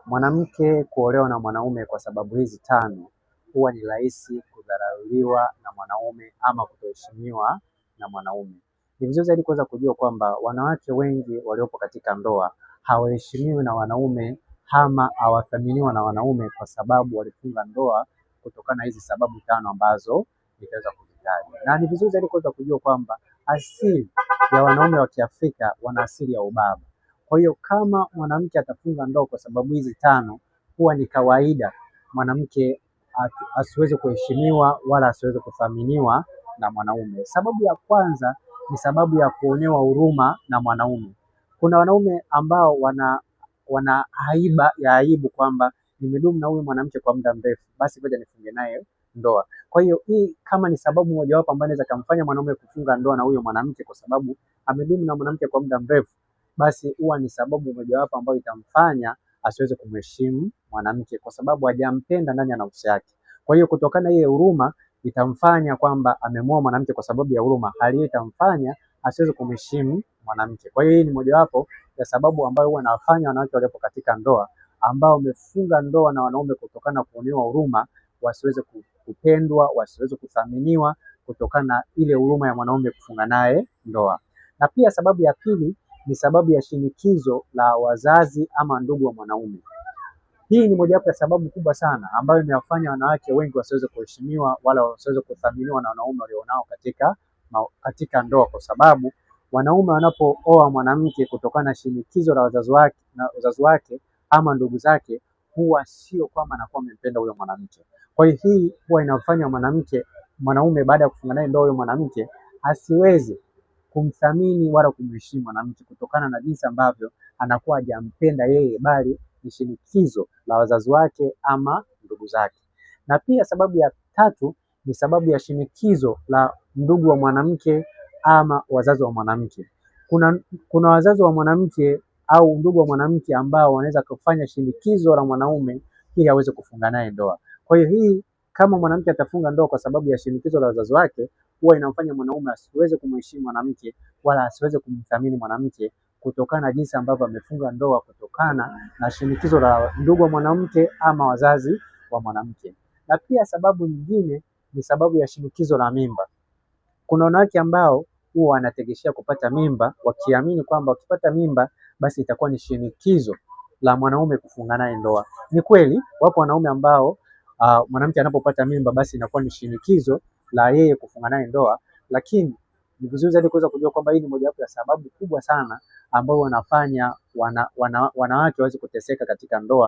Mwanamke kuolewa na mwanaume kwa sababu hizi tano huwa ni rahisi kudharauliwa na mwanaume ama kutoheshimiwa na mwanaume. Ni vizuri zaidi kuweza kujua kwamba wanawake wengi waliopo katika ndoa hawaheshimiwi na wanaume ama hawathaminiwa na wanaume kwa sababu walifunga ndoa kutokana na hizi sababu tano ambazo nitaweza kuzitaja. Na ni vizuri zaidi kuweza kujua kwamba asili ya wanaume wa Kiafrika wana asili ya ubaba. Kwa hiyo kama mwanamke atafunga ndoa kwa sababu hizi tano, huwa ni kawaida mwanamke asiweze kuheshimiwa wala asiweze kuthaminiwa na mwanaume. Sababu ya kwanza ni sababu ya kuonewa huruma na mwanaume. Kuna wanaume ambao wana haiba ya aibu kwamba nimedumu na huyu mwanamke kwa muda mrefu, basi ngoja nifunge naye ndoa. Kwa hiyo hii kama ni sababu mojawapo ambayo inaweza kumfanya mwanaume kufunga ndoa na huyo mwanamke kwa sababu amedumu na mwanamke kwa muda mrefu, basi huwa ni sababu mojawapo ambayo itamfanya asiweze kumheshimu mwanamke kwa sababu hajampenda ndani ya nafsi yake. Kwa hiyo kutokana ile huruma itamfanya kwamba amemuoa mwanamke kwa sababu ya huruma, hali hiyo itamfanya asiweze kumheshimu mwanamke. Kwa hiyo hii ni mojawapo ya sababu ambayo huwa inawafanya wanawake waliopo katika ndoa ambao wamefunga ndoa na wanaume kutokana na kuonewa huruma wasiweze kupendwa, wasiweze kuthaminiwa kutokana na ile huruma ya mwanaume kufunga naye ndoa. Na pia sababu ya pili ni sababu ya shinikizo la wazazi ama ndugu wa mwanaume. Hii ni mojawapo ya sababu kubwa sana ambayo imewafanya wanawake wengi wasiweze kuheshimiwa wala wasiweze kuthaminiwa na wanaume walionao katika ndoa, kwa sababu wanaume wanapooa mwanamke kutokana na shinikizo la wazazi wake ama ndugu zake, huwa sio kwamba anakuwa amempenda huyo mwanamke. Kwa hiyo hii huwa inamfanya mwanaume baada ya kufunga naye ndoa huyo mwanamke asiweze kumthamini wala kumheshimu mwanamke kutokana na jinsi ambavyo anakuwa hajampenda yeye, bali ni shinikizo la wazazi wake ama ndugu zake. Na pia sababu ya tatu ni sababu ya shinikizo la ndugu wa mwanamke ama wazazi wa mwanamke. Kuna wazazi wa mwanamke au ndugu wa mwanamke ambao wanaweza kufanya shinikizo la mwanaume ili aweze kufunga naye ndoa. Kwa hiyo hii kama mwanamke atafunga ndoa kwa sababu ya shinikizo la wazazi wake, huwa inamfanya mwanaume asiweze kumheshimu mwanamke wala asiweze kumthamini mwanamke kutokana na jinsi ambavyo amefunga ndoa kutokana na shinikizo la ndugu wa mwanamke ama wazazi wa mwanamke. Na pia sababu nyingine ni sababu ya shinikizo la mimba. Kuna wanawake ambao huwa wanategeshea kupata mimba wakiamini kwamba wakipata mimba basi itakuwa ni shinikizo la mwanaume kufunga naye ndoa. Ni kweli wapo wanaume ambao mwanamke anapopata mimba basi inakuwa ni shinikizo la yeye kufunga naye ndoa, lakini ni vizuri zaidi kuweza kujua kwamba hii ni mojawapo ya sababu kubwa sana ambayo wanafanya wanawake waweze kuteseka katika ndoa.